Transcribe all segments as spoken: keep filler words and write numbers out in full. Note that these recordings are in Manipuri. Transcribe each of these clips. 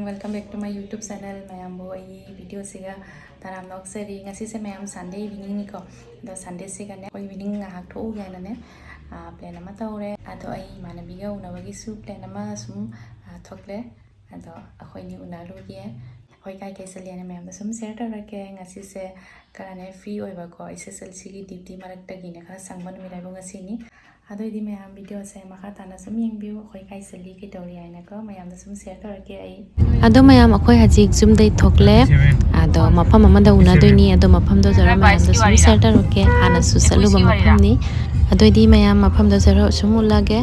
Welcome back to my YouTube channel. ꯃꯌꯥꯝꯕꯨ ꯑꯩꯒꯤ ꯚꯤꯗꯤꯑꯣꯁꯤꯒ ꯇꯔꯥꯝꯅ ꯑꯣꯛꯆꯔꯤ꯫ ꯉꯁꯤꯁꯦ ꯃꯌꯥꯝ Sunday eveningꯅꯤꯀꯣ꯫ ꯑꯗꯣ Sundayꯁꯤꯒꯅꯦ ꯑꯩꯈꯣꯏ evening ꯉꯥꯏꯍꯥꯛ ꯊꯣꯛꯎꯒꯦ ꯍꯥꯏꯅꯅꯦ, ꯑꯥ, plan ꯑꯃ ꯇꯧꯔꯦ꯫ ꯑꯗꯣ ꯑꯩ ꯏꯃꯥꯟꯅꯕꯤꯒ ꯎꯅꯕꯒꯤꯁꯨ plan ꯑꯃ ꯁꯨꯝ, ꯑꯥ, ꯊꯣꯛꯂꯦ꯫ ꯑꯗꯣ ꯑꯩꯈꯣꯏꯅꯤ ꯎꯅꯔꯨꯒꯦ꯫ ꯑꯩꯈꯣꯏ ꯀꯥꯏ ꯀꯥꯏ ꯆꯠꯂꯤ ꯍꯥꯏꯅ ꯃꯌꯥꯝꯗ ꯁꯨꯝ share ꯇꯧꯔꯛꯀꯦ꯫ ꯉꯁꯤꯁꯦ ꯈꯔꯅꯦ free ꯑꯣꯏꯕꯀꯣ, S S L Cꯒꯤ duty ꯃꯔꯛꯇꯒꯤꯅꯦ ꯈꯔ ꯁꯪꯕ ꯅꯨꯃꯤꯠ ꯍꯥꯏꯕꯨ ꯉꯁꯤꯅꯤ꯫ ꯑꯗꯨꯑꯣꯏꯗꯤ ꯃꯌꯥꯝ ꯚꯤꯗꯤꯑꯣꯁꯦ ꯃꯈꯥ ꯇꯥꯅ ꯁꯨꯝ ꯌꯦꯡꯕꯤꯌꯨ, ꯑꯩꯈꯣꯏ ꯀꯥꯏ ꯆꯠꯂꯤ ꯀꯩꯗꯧꯔꯤ ꯍꯥꯏꯅꯀꯣ, ꯃꯌꯥꯝꯗ ꯁꯨꯝ share ꯇꯧꯔꯛꯀꯦ ꯑꯩ꯫ ꯑꯗꯣ ꯃꯌꯥꯝ, ꯑꯩꯈꯣꯏ ꯍꯧꯖꯤꯛ ꯌꯨꯝꯗꯩ ꯊꯣꯛꯂꯦ꯫ ꯑꯗꯣ ꯃꯐꯝ ꯑꯃꯗ ꯎꯅꯗꯣꯏꯅꯤ꯫ ꯑꯗꯣ ꯃꯐꯝꯗꯣ ꯖꯔꯣ ꯃꯌꯥꯝꯗ ꯁꯨꯝ share ꯇꯧꯔꯛꯀꯦ꯫ ꯍꯥꯟꯅꯁꯨ ꯆꯠꯂꯨꯕ ꯃꯐꯝꯅꯤ꯫ ꯑꯗꯨꯑꯣꯏꯗꯤ ꯃꯌꯥꯝ ꯃꯐꯝꯗꯣ ꯖꯔꯣ ꯁꯨꯝ ꯎꯠꯂꯒꯦ꯫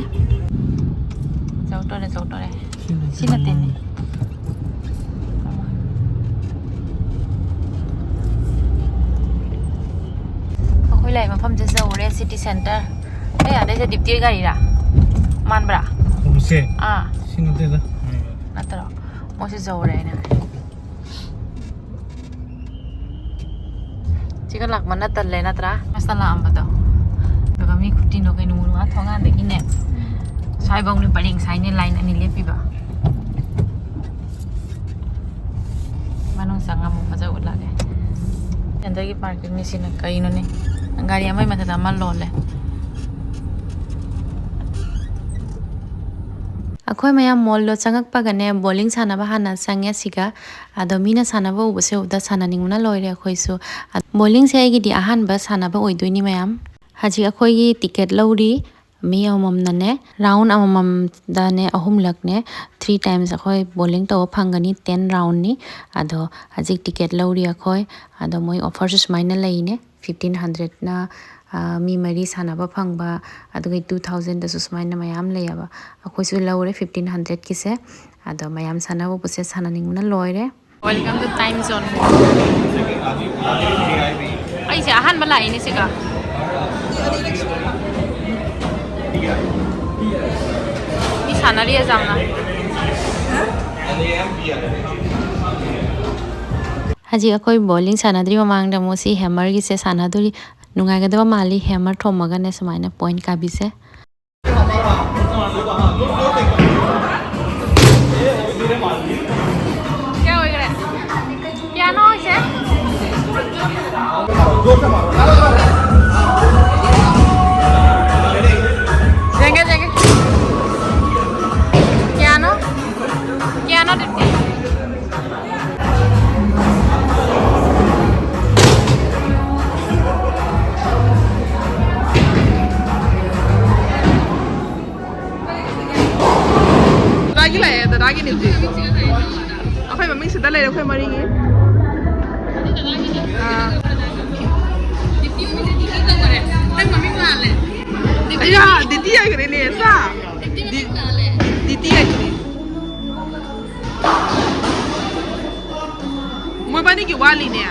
ꯆꯧꯇꯣꯔꯦ, ꯆꯧꯇꯣꯔꯦ꯫ ꯁꯤ ꯅꯠꯇꯦꯅꯦ꯫ ꯑꯩꯈꯣꯏ ꯂꯩ ꯃꯐꯝꯁꯦ ꯌꯧꯔꯦ, city centre꯫ ꯑꯦ, ꯑꯗꯩꯁꯦ ꯗꯤꯞꯇꯤ ꯒꯥꯔꯤꯔꯥ? ꯃꯥꯟꯕ꯭ꯔꯥ? ꯍꯧꯖꯤꯛꯁꯦ? ꯑꯥ꯫ ꯁꯤ ꯅꯠꯇꯦꯗ꯫ ꯅꯠꯇ꯭ꯔꯣ? ꯃꯣꯏꯁꯨ ꯌꯧꯔꯦ ꯍꯥꯏꯅ꯫ ꯁꯤꯒ ꯂꯥꯛꯄꯅ ꯇꯜꯂꯦ ꯅꯠꯇ꯭ꯔꯥ? ꯉꯁꯥꯏ ꯂꯥꯛꯑꯝꯕꯗꯣ꯫ ꯑꯗꯨꯒ ꯃꯤ ꯈꯨꯇꯤꯟꯗꯣ ꯀꯩꯅꯣ, ꯃꯣꯏ ꯊꯣꯡꯒꯥꯟꯗꯒꯤꯅꯦ꯫ ꯁ꯭ꯋꯥꯏꯐꯧꯅꯦ ꯄꯔꯦꯡ ꯁꯥꯏꯅꯦ line ꯑꯅꯤ ꯂꯦꯞꯄꯤꯕ꯫ ꯃꯅꯨꯡ ꯆꯪꯉ ꯑꯃꯨꯛ ꯐꯖ ꯎꯠꯂꯒꯦ꯫ ꯍꯟꯗꯛꯀꯤ parkingꯅꯤ ꯁꯤꯅ ꯀꯩꯅꯣꯅꯦ? ꯒꯥꯔꯤ ꯑꯃꯒꯤ ꯃꯊꯛꯇ ꯑꯃ ꯂꯣꯜꯂꯦ꯫ ꯑꯩꯈꯣꯏ ꯃꯌꯥꯝ mallꯗꯣ ꯆꯪꯉꯛꯄꯒꯅꯦ, bowling ꯁꯥꯟꯅꯕ ꯍꯥꯟꯅ ꯆꯪꯉꯦ ꯁꯤꯒ꯫ ꯑꯗꯣ ꯃꯤꯅ ꯁꯥꯟꯅꯕ ꯎꯕꯁꯦ ꯎꯕꯗ ꯁꯥꯟꯅꯅꯤꯡꯕꯅ ꯂꯣꯏꯔꯦ ꯑꯩꯈꯣꯏꯁꯨ꯫ ꯑ, bowlingꯁꯦ ꯑꯩꯒꯤꯗꯤ ꯑꯍꯥꯟꯕ ꯁꯥꯟꯅꯕ ꯑꯣꯏꯗꯣꯏꯅꯤ ꯃꯌꯥꯝ꯫ ꯍꯧꯖꯤꯛ ꯑꯩꯈꯣꯏꯒꯤ ticket ꯂꯧꯔꯤ, ꯃꯤ ꯑꯃꯃꯝꯅꯅꯦ, round ꯑꯃꯃꯝꯗꯅꯦ, ꯑꯍꯨꯝꯂꯛꯅꯦ, three times ꯑꯩꯈꯣꯏ bowling ꯇꯧꯕ ꯐꯪꯒꯅꯤ, ten roundꯅꯤ꯫ ꯑꯗꯣ ꯍꯧꯖꯤꯛ ticket ꯂꯧꯔꯤ ꯑꯩꯈꯣꯏ꯫ ꯑꯗꯣ ꯃꯣꯏ offerꯁꯨ ꯁꯨꯃꯥꯏꯅ ꯂꯩꯅꯦ, fifteen hundredꯅ, ꯑ, ꯃꯤ ꯃꯔꯤ ꯁꯥꯟꯅꯕ ꯐꯪꯕ, ꯑꯗꯨꯒ two thousandꯗꯁꯨ ꯁꯨꯃꯥꯏꯅ ꯃꯌꯥꯝ ꯂꯩꯌꯦꯕ꯫ ꯑꯩꯈꯣꯏꯁꯨ ꯂꯧꯔꯦ fifteen hundredꯀꯤꯁꯦ꯫ ꯑꯗꯣ ꯃꯌꯥꯝ ꯁꯥꯟꯅꯕ ꯎꯕꯁꯦ ꯁꯥꯟꯅꯅꯤꯡꯕꯅ ꯂꯣꯏꯔꯦ꯫ Welcome to Time Zone꯫ ꯑꯩꯁꯦ ꯑꯍꯥꯟꯕ ꯂꯥꯛꯏꯅꯦ ꯁꯤꯒ꯫ ꯃꯤ ꯁꯥꯟꯅꯔꯤ ꯌꯥꯝꯅ꯫ ꯍꯧꯖꯤꯛ ꯑꯩꯈꯣꯏ bowling ꯁꯥꯟꯅꯗ꯭ꯔꯤ ꯃꯃꯥꯡꯗ ꯃꯣꯁꯤ hammerꯒꯤꯁꯦ ꯁꯥꯟꯅꯗꯣꯔꯤ꯫ ꯅꯨꯡꯉꯥꯏꯒꯗꯕ ꯃꯥꯜꯂꯤ, hammer ꯊꯣꯝꯃꯒꯅꯦ ꯁꯨꯃꯥꯏꯅ point ꯀꯥꯕꯤꯁꯦ꯫ ꯌꯦꯡꯒꯦ, ꯌꯦꯡꯒꯦ꯫ ꯀꯌꯥꯅꯣ? ꯀꯌꯥꯅꯣ ꯑꯗꯨꯗꯤ? ꯗꯗꯥꯒꯤ ꯂꯥꯛꯑꯦ, ꯗꯗꯥꯒꯤꯅꯤ ꯍꯧꯖꯤꯛ꯫ ꯑꯩꯈꯣꯏ ꯃꯃꯤꯡ ꯁꯤꯗ ꯂꯩꯔꯦ, ꯑꯩꯈꯣꯏ ꯃꯔꯤꯒꯤ꯫ ꯑꯥ꯫ ꯑꯌꯥ, ꯗꯤꯇꯤ ꯍꯥꯏꯈ꯭ꯔꯦꯅꯦ, ꯁꯥ꯫ ꯗꯤ-, ꯗꯤꯇꯤ ꯍꯥꯏꯈ꯭ꯔꯦ꯫ ꯃꯣꯏꯕꯥꯅꯤꯒꯤ ꯋꯥꯠꯂꯤꯅꯦ꯫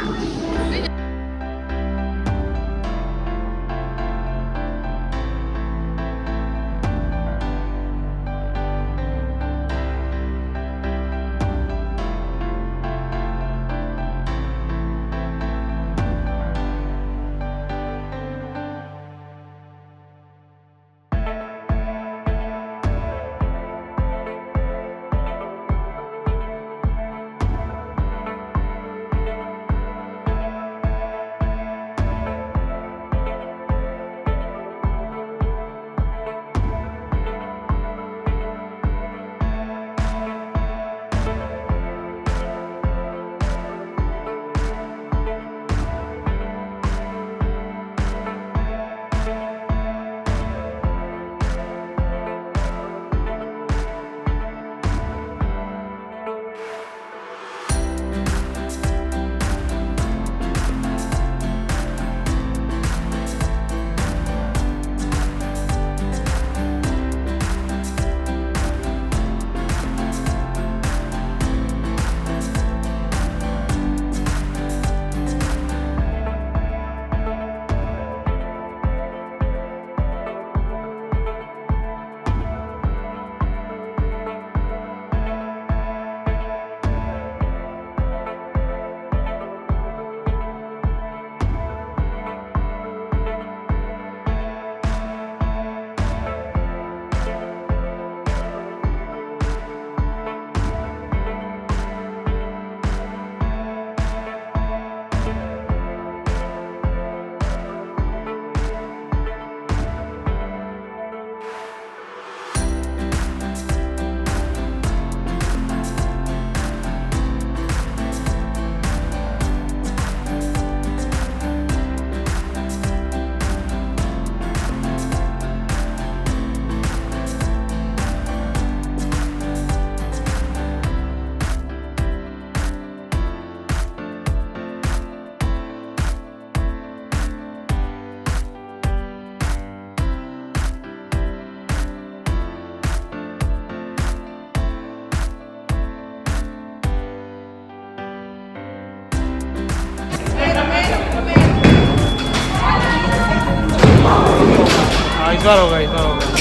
ꯆꯥꯔꯣ ꯒꯥꯏ, ꯆꯥꯔꯣ ꯒꯥꯏ꯫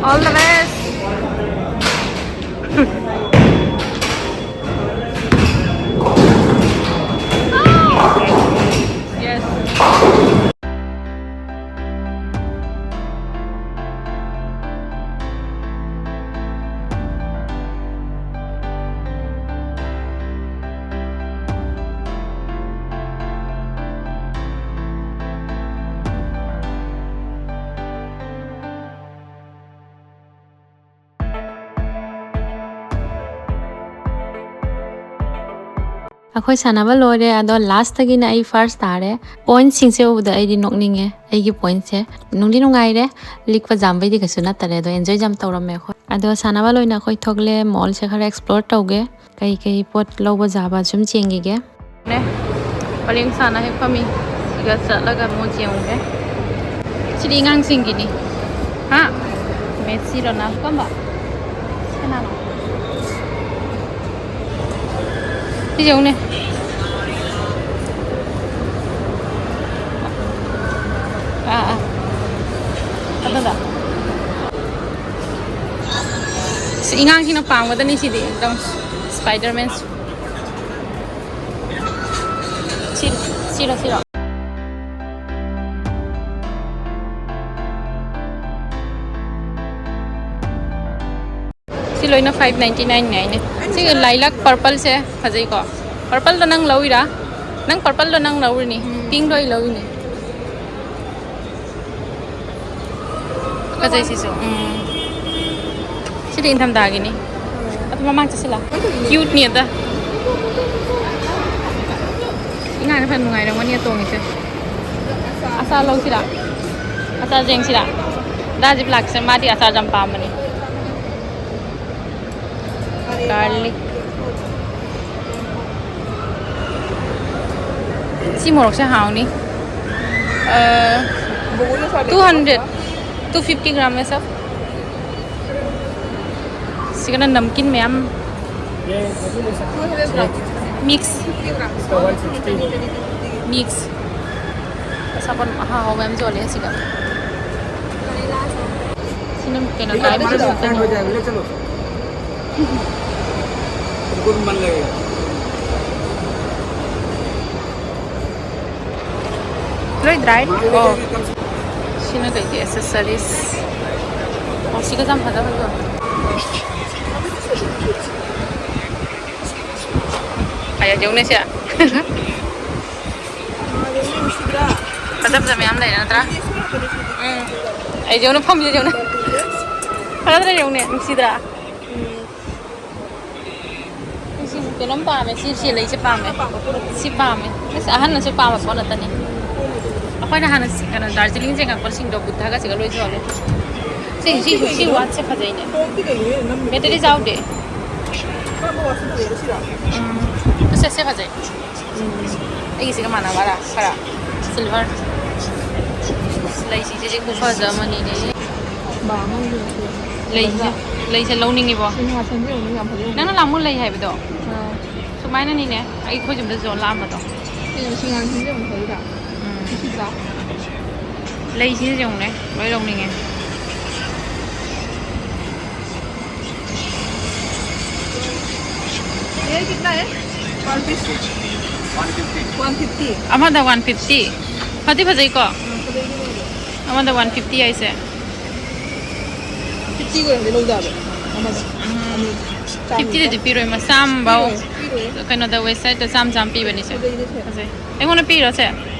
All the best. Yes. ꯑꯩꯈꯣꯏ ꯁꯥꯟꯅꯕ ꯂꯣꯏꯔꯦ, ꯑꯗꯣ ꯂꯥꯁꯇꯒꯤꯅ ꯑꯩ ꯐꯥꯔꯁ ꯇꯥꯔꯦ꯫ ꯄꯣꯏꯟꯠꯁꯤꯡꯁꯦ ꯎꯕꯗ ꯑꯩꯗꯤ ꯅꯣꯛꯅꯤꯡꯉꯦ꯫ ꯑꯩꯒꯤ ꯄꯣꯏꯟꯠꯁꯦ ꯅꯨꯡꯗꯤ ꯅꯨꯡꯉꯥꯏꯔꯦ, ꯂꯤꯛꯄ ꯖꯥꯝꯕꯩꯗꯤ ꯀꯩꯁꯨ ꯅꯠꯇꯔꯦ, ꯑꯗꯣ ꯑꯦꯟꯖꯣꯏ ꯌꯥꯝ ꯇꯧꯔꯝꯃꯦ ꯑꯩꯈꯣꯏ꯫ ꯑꯗꯣ ꯁꯥꯟꯅꯕ ꯂꯣꯏꯅ ꯑꯩꯈꯣꯏ ꯊꯣꯛꯂꯦ, ꯃꯣꯜꯁꯦ ꯈꯔ ꯑꯦꯛꯁꯄ꯭ꯂꯣꯔ ꯇꯧꯒꯦ꯫ ꯀꯩ ꯀꯩ ꯄꯣꯠ ꯂꯧꯕ ꯌꯥꯕ ꯁꯨꯝ ꯌꯦꯡꯈꯤꯒꯦ꯫ ꯅꯦ, ꯄꯔꯦꯡ ꯁꯥꯅ ꯍꯦꯛ ꯐꯝꯃꯤ꯫ ꯁꯤꯒ ꯆꯠꯂꯒ ꯃꯣꯏ ꯌꯦꯡꯉꯨꯒꯦ꯫ ꯁꯤꯗꯤ ꯑꯉꯥꯡꯁꯤꯡꯒꯤꯅꯤ꯫ ꯍꯥ? ꯃꯦꯁꯤ, ꯔꯣꯅꯥꯜꯗꯣ ꯀꯝꯕ? ꯁꯤ ꯀꯅꯥꯅꯣ? ꯁꯤ ꯌꯦꯡꯉꯨꯅꯦ꯫ ꯑꯥ, ꯑꯥ꯫ ꯑꯗꯨꯗ꯫ ꯁꯤ ꯑꯉꯥꯡꯁꯤꯡꯅ ꯄꯥꯝꯒꯗꯅꯤ ꯁꯤꯗꯤ ꯑꯦꯛꯗꯝ꯫ ꯁ꯭ꯄꯥꯏꯗꯔꯃꯦꯟ꯫ ꯁꯤ, ꯁꯤꯔꯣ, ꯁꯤꯔꯣ꯫ ꯁꯤ ꯂꯣꯏꯅ five ninety nine ꯉꯥꯏꯅꯦ꯫ ꯁꯤꯒꯤ ꯂꯥꯏꯂꯥꯛ ꯄꯔꯄꯜꯁꯦ ꯐꯖꯩꯀꯣ꯫ ꯄꯔꯄꯜꯗꯣ ꯅꯪ ꯂꯧꯏꯔꯥ? ꯅꯪ ꯄꯔꯄꯜꯗꯣ ꯅꯪ ꯂꯧꯔꯤꯅꯤ꯫ ꯎꯝ꯫ ꯄꯤꯡꯗꯣ ꯑꯩ ꯂꯧꯔꯤꯅꯤ꯫ ꯐꯖꯩ ꯁꯤꯁꯨ꯫ ꯎꯝ꯫ ꯁꯤꯗꯤ ꯏꯪꯊꯝꯊꯥꯒꯤꯅꯤ꯫ ꯑꯗꯨ ꯃꯃꯥꯡ ꯆꯠꯁꯤꯜꯂ꯫ ꯀ꯭ꯌꯨꯠꯅꯤ ꯑꯗ꯫ ꯑꯉꯥꯡꯅ ꯐꯅ ꯅꯨꯡꯉꯥꯏꯔꯝꯒꯅꯤ ꯑꯇꯣꯡꯉꯤꯁꯦ꯫ ꯑꯆꯥ ꯂꯧꯁꯤꯔꯥ? ꯑꯆꯥ ꯌꯦꯡꯁꯤꯔꯥ? ꯗꯥ ꯖꯤꯞ ꯂꯥꯛꯁꯦ, ꯃꯥꯗꯤ ꯑꯆꯥꯔ ꯌꯥꯝ ꯄꯥꯝꯕꯅꯤ꯫ Garlic꯫ ꯁꯤ ꯃꯣꯔꯣꯛꯁꯦ ꯍꯥꯎꯅꯤ꯫ ꯑ, two hundred, two fifty gram ꯁꯦ꯫ ꯁꯤꯒꯅ ꯅꯝꯀꯤꯟ ꯃꯌꯥꯝ꯫ Mix꯫ Mix꯫ ꯑꯆꯥꯄꯣꯠ ꯑꯍꯥꯎ ꯑꯍꯥꯎ ꯃꯌꯥꯝ ꯌꯣꯜꯂꯦ ꯁꯤꯗ꯫ ꯁꯤꯅ ꯀꯩꯅꯣ, ꯗ꯭ꯔꯥꯏ ꯐ꯭ꯔꯨꯠꯁ ꯉꯥꯛꯇꯅꯤ꯫ ꯂꯣꯏ ꯗ꯭ꯔꯥꯏ꯫ ꯑꯣ꯫ ꯁꯤꯅ ꯀꯩꯒꯤ ꯑꯦꯛꯁꯦꯁꯔꯤꯁ? ꯑꯣ, ꯁꯤꯒ ꯌꯥꯝ ꯐꯖ ꯐꯖꯕ꯫ ꯑꯌꯥ, ꯌꯦꯡꯉꯨꯅꯦ ꯁꯦ꯫ ꯐꯖ ꯐꯖ ꯃꯌꯥꯝ ꯂꯩꯔꯦ ꯅꯠꯇ꯭ꯔꯥ? ꯎꯝ꯫ ꯑꯩ ꯌꯦꯡꯉꯨꯅꯦ, ꯐꯝꯃꯤꯁꯦ ꯌꯦꯡꯉꯨꯅꯦ꯫ ꯐꯖꯗ꯭ꯔꯥ ꯌꯦꯡꯉꯨꯅꯦ, ꯅꯨꯡꯁꯤꯗ꯭ꯔꯥ? ꯑꯩꯁꯤ ꯀꯩꯅꯣꯝ ꯄꯥꯝꯃꯦ꯫ ꯁꯤ, ꯁꯤ ꯂꯩꯁꯦ ꯄꯥꯝꯃꯦ꯫ ꯁꯤ ꯄꯥꯝꯃꯦ꯫ ꯑꯁ, ꯑꯍꯟꯅꯁꯨ ꯄꯥꯝꯕ ꯄꯣꯠ ꯉꯥꯛꯇꯅꯤ꯫ ꯑꯩꯈꯣꯏꯅ ꯍꯥꯟꯅ ꯁꯤ, ꯀꯩꯅꯣ, ꯗꯥꯔꯖꯤꯂꯤꯡ ꯌꯦꯡꯉꯛꯄꯁꯤꯡꯗꯣ ꯕꯨꯠꯊꯒꯁꯤꯒ ꯂꯣꯏ ꯌꯣꯜꯂꯦ꯫ ꯁꯤ, ꯁꯤ, ꯁꯤ ꯋꯥꯠꯁꯦ ꯐꯖꯩꯅꯦ꯫ ꯕꯦꯇꯔꯤ ꯌꯥꯎꯗꯦ꯫ ꯎꯝ꯫ ꯑꯁ, ꯁꯦ ꯐꯖꯩ꯫ ꯑꯩꯒꯤꯁꯤꯒ ꯃꯥꯟꯅꯕꯔꯥ? ꯈꯔ ꯁꯤꯜꯚꯔ꯫ ꯂꯩꯁꯤꯡꯁꯤꯗꯤ ꯈꯨꯐꯖ ꯑꯃꯅꯤꯅꯦ꯫ ꯂꯩꯁꯦ, ꯂꯩꯁꯦ ꯂꯧꯅꯤꯡꯉꯤꯕꯣ? ꯁꯤ ꯉꯥꯛꯇꯪꯗꯤ ꯑꯃꯨꯛ ꯌꯥꯝ ꯐꯖꯩ꯫ ꯅꯪꯅ ꯂꯥꯃꯨ ꯂꯩ ꯍꯥꯏꯕꯗꯣ? ꯑꯥ꯫ ꯁꯨꯃꯥꯏꯅꯅꯤꯅꯦ, ꯑꯩ ꯑꯩꯈꯣꯏ ꯌꯨꯝꯗ ꯖꯣꯟ ꯂꯥꯛꯑꯝꯕꯗꯣ꯫ ꯑꯩꯅ ꯁꯤ ꯉꯥꯛꯇꯪꯗꯤ ꯑꯃꯨꯛ ꯐꯖꯗ꯭ꯔꯥ? ꯎꯝ꯫ ꯁꯤ ꯁꯤꯠꯇ꯭ꯔꯥ? ꯂꯩꯁꯤꯁꯦ ꯌꯦꯡꯉꯨꯅꯦ, ꯂꯣꯏ ꯂꯧꯅꯤꯡꯉꯦ꯫ ये कितना है? One fifty। One fifty। ꯑꯃꯗ one fifty꯫ ꯐꯗꯤ ꯐꯖꯩꯀꯣ? ꯑꯥ, ꯐꯖꯩ, ꯐꯖꯩ꯫ ꯑꯃꯗ one fifty ꯍꯥꯏꯁꯦ꯫ Fifty ꯑꯣꯏꯔꯝꯗꯤ ꯂꯧꯖꯥꯕ꯫ ꯑꯃꯗ꯫ ꯎꯝ꯫ ꯑꯅꯤ꯫ ꯆꯥꯝꯃ꯫ Fifty ꯗꯗꯤ ꯄꯤꯔꯣꯏ, ꯃ-, ꯆꯥꯝꯃ ꯐꯥꯎ꯫ ꯄꯤꯔꯣꯏ, ꯄꯤꯔꯣꯏ꯫ ꯀꯩꯅꯣꯗ, ꯋꯦꯕꯁꯥꯏꯠꯇ ꯆꯥꯝꯃ, ꯆꯥꯝꯃ ꯄꯤꯕꯅꯤꯁꯦ꯫ ꯐꯖꯩꯅꯦ ꯁꯦ꯫ ꯐꯖꯩ꯫ ꯑꯩꯉꯣꯟꯗ ꯄꯤꯔꯣ ꯁꯦ?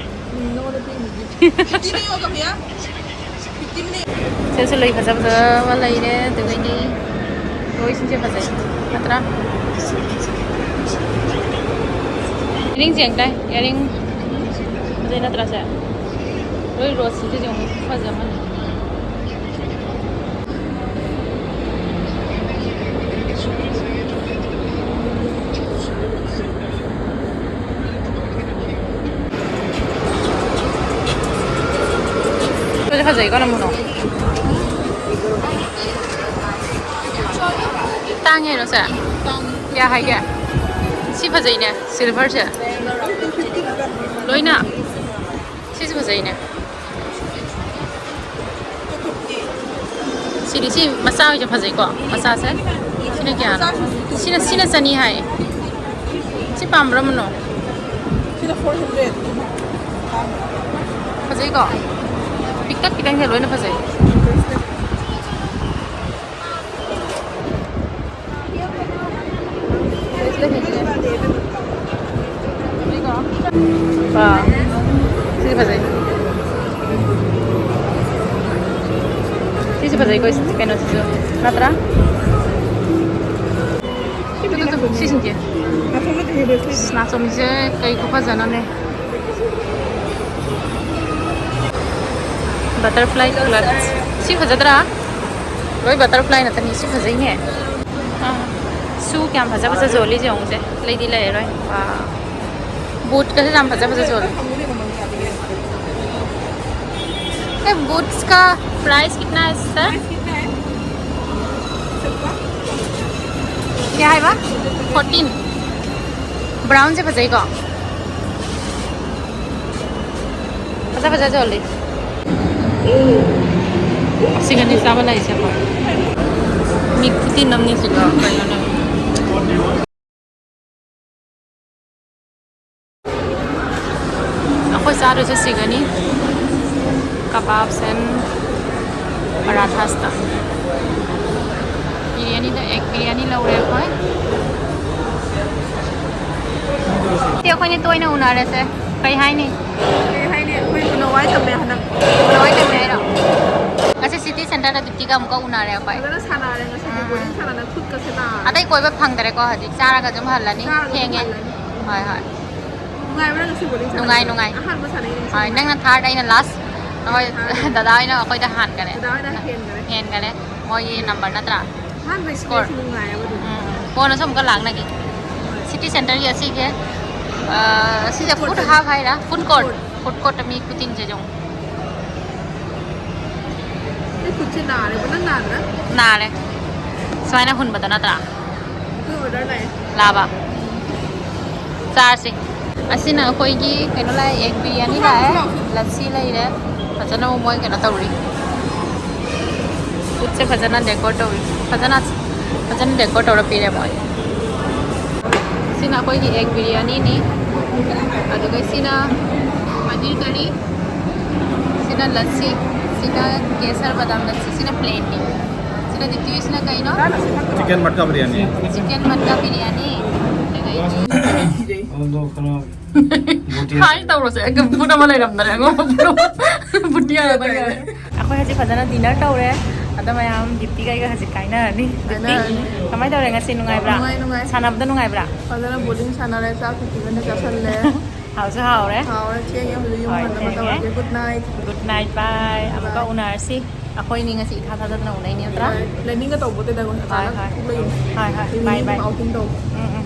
ꯎꯝ, ꯅꯉꯣꯟꯗ ꯄꯤꯅꯤꯗꯤ꯫ Fifty ꯅꯦ ꯌꯣꯜꯂꯣ ꯚꯩꯌꯥ꯫ Fifty ꯅꯦ꯫ ꯁꯤꯗꯁꯨ ꯂꯩ ꯐꯖ ꯐꯖꯕ ꯂꯩꯔꯦ, ꯑꯗꯨꯒꯩꯗꯤ ꯂꯣꯏꯁꯤꯡꯁꯦ ꯐꯖꯩ, ꯅꯠꯇ꯭ꯔꯥ? Earrings ꯌꯦꯡ ꯇꯥꯏ, earring ꯐꯖꯩ ꯅꯠꯇ꯭ꯔꯥ ꯁꯦ? ꯂꯣꯏ ꯔꯣꯁ ꯁꯤꯡꯁꯦ ꯌꯦꯡꯉꯨ, ꯐꯖ ꯑꯃꯅꯤ꯫ ꯐꯖꯩꯀꯣ ꯅꯃꯨꯅꯣ꯫ ꯇꯥꯡꯉꯦꯔꯣ ꯁꯦ? ꯀꯌꯥ ꯍꯥꯏꯒꯦ? ꯁꯤ ꯐꯖꯩꯅꯦ, ꯁꯤꯜꯚꯔꯁꯦ꯫ ꯂꯣꯏꯅ꯫ ꯁꯤꯁꯨ ꯐꯖꯩꯅꯦ꯫ ꯁꯤꯗꯤ ꯁꯤ ꯃꯆꯥ ꯑꯣꯏꯁꯨ ꯐꯖꯩꯀꯣ, ꯃꯆꯥꯁꯦ꯫ ꯁꯤꯅ ꯀꯌꯥꯅꯣ? ꯁꯤꯅ, ꯁꯤꯅ ꯆꯅꯤ ꯍꯥꯏ꯫ ꯁꯤ ꯄꯥꯝꯕ꯭ꯔꯥ ꯃꯅꯣ? ꯁꯤꯅ ꯐꯣꯔ ꯍꯟꯗ꯭ꯔꯦꯠ꯫ ꯐꯖꯩꯀꯣ? ꯄꯤꯛꯇꯛ ꯈꯤꯇꯪꯁꯦ ꯂꯣꯏꯅ ꯐꯖꯩ꯫ ꯋꯥ, ꯁꯤꯁꯨ ꯐꯖꯩ꯫ ꯁꯤꯁꯨ ꯐꯖꯩꯀꯣ, ꯀꯩꯅꯣꯁꯤꯁꯨ ꯅꯠꯇ꯭ꯔꯥ? ꯇꯨ, ꯇꯨ, ꯇꯨ, ꯁꯤꯁꯤꯡꯁꯦ꯫ ꯅꯥꯆꯣꯝꯁꯦ ꯀꯩ ꯈꯨꯐꯖꯅꯣꯅꯦ꯫ Butterfly clutch꯫ ꯁꯤ ꯐꯖꯗ꯭ꯔꯥ? ꯂꯣꯏ butterfly ꯅꯠꯇꯅꯤ꯫ ꯁꯤ ꯐꯖꯩꯅꯦ꯫ ꯑꯥ꯫ ꯁꯨ ꯀꯌꯥꯝ ꯐꯖ ꯐꯖ ꯌꯣꯜꯂꯤꯁꯦ ꯌꯦꯡꯉꯨꯁꯦ꯫ ꯂꯩꯗꯤ ꯂꯩꯔꯔꯣꯏ꯫ ꯑꯥ꯫ ꯕꯨꯠꯀꯁꯦ ꯌꯥꯝ ꯐꯖ ꯐꯖ ꯌꯣꯜꯂꯤ꯫ ये बूट्स का प्राइस कितना है सर? क्या है बा? फोर्टीन। ब्राउन से फंसेगा। फंसा फंसा चल रही। सिंगनी चावल है इसे। मिक्स तीन नमनी सिंगा। ꯑꯩꯈꯣꯏ ꯆꯥꯗꯣꯏꯁꯦ ꯁꯤꯒꯅꯤ꯫ Kebabs and parathas ꯇ꯫ ꯕꯤꯔꯌꯥꯅꯤꯗ ꯑꯦꯒ ꯕꯤꯔꯌꯥꯅꯤ ꯂꯧꯔꯦ ꯑꯩꯈꯣꯏ꯫ ꯁꯤ ꯑꯩꯈꯣꯏꯅꯤ ꯇꯣꯏꯅ ꯎꯅꯔꯁꯦ꯫ ꯀꯩ ꯍꯥꯏꯅꯤ? ꯀꯩ ꯍꯥꯏꯅꯤ? ꯑꯩꯈꯣꯏ ꯎꯅꯧ ꯍꯥꯏ ꯇꯝꯃꯦ ꯍꯟꯗꯛ꯫ ꯎꯅꯧ ꯍꯥꯏ ꯇꯝꯃꯦ ꯍꯥꯏꯔꯣ? ꯉꯁꯤ city centre ꯗ ꯗꯤꯞꯇꯤꯒ ꯑꯃꯨꯛꯀ ꯎꯅꯔꯦ ꯑꯩꯈꯣꯏ꯫ ꯐꯖꯅ ꯁꯥꯟꯅꯔꯦ ꯉꯁꯤꯗꯤ꯫ ꯎꯝ꯫ ꯕꯣꯔꯤꯡ ꯁꯥꯟꯅꯅ ꯈꯨꯠꯀꯁꯦ ꯅꯥꯔꯦ꯫ ꯑꯇꯩ ꯀꯣꯏꯕ ꯐꯪꯗꯔꯦꯀꯣ ꯍꯧꯖꯤꯛ꯫ ꯆꯥꯔꯒ ꯑꯗꯨꯝ ꯍꯜꯂꯅꯤ꯫ ꯆꯥꯔꯒ ꯑꯗꯨꯝ ꯊꯦꯡꯉꯦ꯫ ꯍꯜꯂꯅꯤ꯫ ꯍꯣꯏ, ꯍꯣꯏ꯫ ꯅꯨꯡꯉꯥꯏꯕ꯭ꯔꯥ ꯉꯁꯤ ꯕꯣꯔꯤꯡ ꯁꯥꯟꯅꯕ? ꯅꯨꯡꯉꯥꯏ, ꯅꯨꯡꯉꯥꯏ꯫ ꯑꯍꯥꯟꯕ ꯁꯥꯟꯅꯩ ꯉꯁꯤ꯫ ꯍꯣꯏ, ꯅꯪꯅ third, ꯑꯩꯅ last꯫ ꯍꯣꯏ, ꯍꯣꯏ꯫ ꯗꯗꯥ ꯍꯣꯏꯅ ꯑꯩꯈꯣꯏꯗ ꯍꯥꯟꯈꯔꯦ꯫ ꯗꯗꯥ ꯍꯣꯏꯅ ꯍꯦꯟꯈꯔꯦ꯫ ꯍꯦꯟꯈꯔꯦ꯫ ꯃꯣꯏꯒꯤ number ꯅꯠꯇ꯭ꯔꯥ? ꯑꯍꯥꯟꯕ score꯫ Experience ꯅꯨꯡꯉꯥꯏꯌꯦꯕ ꯑꯗꯨꯝ꯫ ꯎꯝ, ꯎꯝ꯫ ꯀꯣꯟꯅꯁꯨ ꯑꯃꯨꯛꯀ ꯂꯥꯛꯅꯒꯦ꯫ ꯍꯣꯏ꯫ City centre ꯒꯤ ꯑꯁꯤꯒꯤ, ꯑ, ꯁꯤꯁꯦ food court ꯇ꯫ Food half ꯍꯥꯏꯔ? Food court꯫ Food court꯫ Food court ꯇ ꯃꯤ ꯈꯨꯇꯤꯡꯁꯦ ꯌꯦꯡꯉꯨ꯫ ꯑꯩ ꯈꯨꯠꯁꯦ ꯅꯥꯔꯦꯕ꯫ ꯅꯪ ꯅꯥꯗ꯭ꯔꯥ? ꯅꯥꯔꯦ꯫ ꯁꯨꯃꯥꯏꯅ ꯍꯨꯟꯕꯗꯣ ꯅꯠꯇ꯭ꯔꯥ? ꯑꯩꯈꯣꯏ ꯑꯣꯔꯗꯔ ꯂꯥꯛꯑꯦ꯫ ꯂꯥꯕ꯫ ꯆꯥꯔꯁꯤ꯫ ꯑꯁꯤꯅ ꯑꯩꯈꯣꯏꯒꯤ ꯀꯩꯅꯣ ꯂꯥꯛꯑꯦ, ꯑꯦꯛ ꯕꯤꯔꯌꯥꯅꯤ ꯂꯥꯛꯑꯦ, ꯂꯁꯤ ꯂꯩꯔꯦ꯫ ꯐꯖꯅ ꯃꯣꯏ ꯀꯩꯅꯣ ꯇꯧꯔꯤ꯫ ꯐꯨꯠꯁꯦ ꯐꯖꯅ ꯗꯦꯀꯣꯔ ꯇꯧꯔꯤ꯫ ꯐꯖꯅ ꯐꯖꯅ ꯗꯦꯀꯣꯔ ꯇꯧꯔ ꯄꯤꯔꯦ ꯃꯣꯏ꯫ ꯁꯤꯅ ꯑꯩꯈꯣꯏꯒꯤ ꯑꯦꯛ ꯕꯤꯔꯌꯥꯅꯤꯅꯤ꯫ ꯑꯗꯨꯒ ꯁꯤꯅ ꯄꯅꯤꯔ ꯀꯔꯤ, ꯁꯤꯅ ꯂꯁꯤ, ꯁꯤꯅ ꯀꯦꯁꯔ ꯕꯗꯥꯝ ꯂꯁꯤ, ꯁꯤꯅ ꯄ꯭ꯂꯦꯟꯅꯤ꯫ ꯁꯤꯅ ꯗꯤꯇꯤꯁꯤꯅ ꯀꯩꯅꯣ? ꯆꯤꯛꯀꯟ ꯃꯠꯀꯥ ꯕꯤꯔꯌꯥꯅꯤ꯫ ꯆꯤꯛꯀꯟ ꯃꯠꯀꯥ ꯕꯤꯔꯌꯥꯅꯤ꯫ ꯑꯗꯒꯤ ꯑꯗꯣ ꯀꯩꯅꯣ ꯍꯥꯏ ꯇꯧꯔꯁꯦ꯫ ꯑꯩ ꯄꯨꯠ ꯑꯃ ꯂꯩꯔꯝꯗꯔꯦ꯫ ꯑꯩꯉꯣꯟꯗ ꯄꯨꯠ ꯑꯃ ꯌꯥꯔꯕ ꯌꯥꯔꯦ꯫ ꯑꯩꯈꯣꯏ ꯍꯧꯖꯤꯛ ꯐꯖꯅ ꯗꯤꯅꯔ ꯇꯧꯔꯦ꯫ ꯑꯗꯣ ꯃꯌꯥꯝ ꯗꯤꯞꯇꯤꯒ ꯑꯩꯒ ꯍꯧꯖꯤꯛ ꯀꯥꯏꯅꯔꯅꯤ꯫ ꯗꯤꯞꯇꯤ, ꯀꯥꯏꯅꯔꯅꯤ꯫ ꯀꯃꯥꯏꯅ ꯇꯧꯔꯦ ꯉꯁꯤ? ꯅꯨꯡꯉꯥꯏꯕ꯭ꯔꯥ? ꯅꯨꯡꯉꯥꯏ, ꯅꯨꯡꯉꯥꯏ꯫ ꯁꯥꯟꯅꯕꯗ ꯅꯨꯡꯉꯥꯏꯕ꯭ꯔꯥ? ꯐꯖꯅ ꯕꯣꯔꯗꯤꯡ ꯁꯥꯟꯅꯔꯦ, ꯆꯥꯛ ꯈꯨꯊꯤꯃꯟꯅ ꯆꯥꯁꯜꯂꯦ꯫ ꯍꯥꯎꯁꯨ ꯍꯥꯎꯔꯦ꯫ ꯍꯥꯎꯔꯦ, ꯊꯦꯡꯉꯦ, ꯍꯧꯖꯤꯛ ꯌꯨꯝ ꯍꯣꯏ, ꯍꯟꯅꯕ ꯊꯦꯡꯉꯦ꯫ ꯇꯧꯔꯒꯦ꯫ Good night. ꯒꯨꯗ ꯅꯥꯏꯠ, ꯕꯥꯏ꯫ ꯑꯃꯨꯛꯀ ꯕꯥꯏ꯫ ꯎꯅꯔꯁꯤ꯫ ꯑꯩꯈꯣꯏꯅꯤ ꯉꯁꯤ ꯏꯊꯥ ꯊꯥꯖꯗꯅ ꯎꯅꯩꯅꯦ ꯅꯠꯇ꯭ꯔꯥ? ꯍꯣꯏ, ꯄ꯭ꯂꯦꯅꯤꯡꯒ ꯇꯧꯕꯗꯨꯗ ꯍꯣꯏ, ꯑꯆꯥꯅꯛ ꯍꯣꯏ꯫ ꯊꯣꯛꯂꯛꯏꯅꯦ꯫ ꯍꯣꯏ, ꯍꯣꯏ꯫ ꯕꯥꯏ, ꯏꯚꯤꯅꯤꯡ ꯕꯥꯏ꯫ ꯑꯥꯎꯇꯤꯡ ꯇꯧꯕ꯫ ꯎꯝ, ꯎꯝ꯫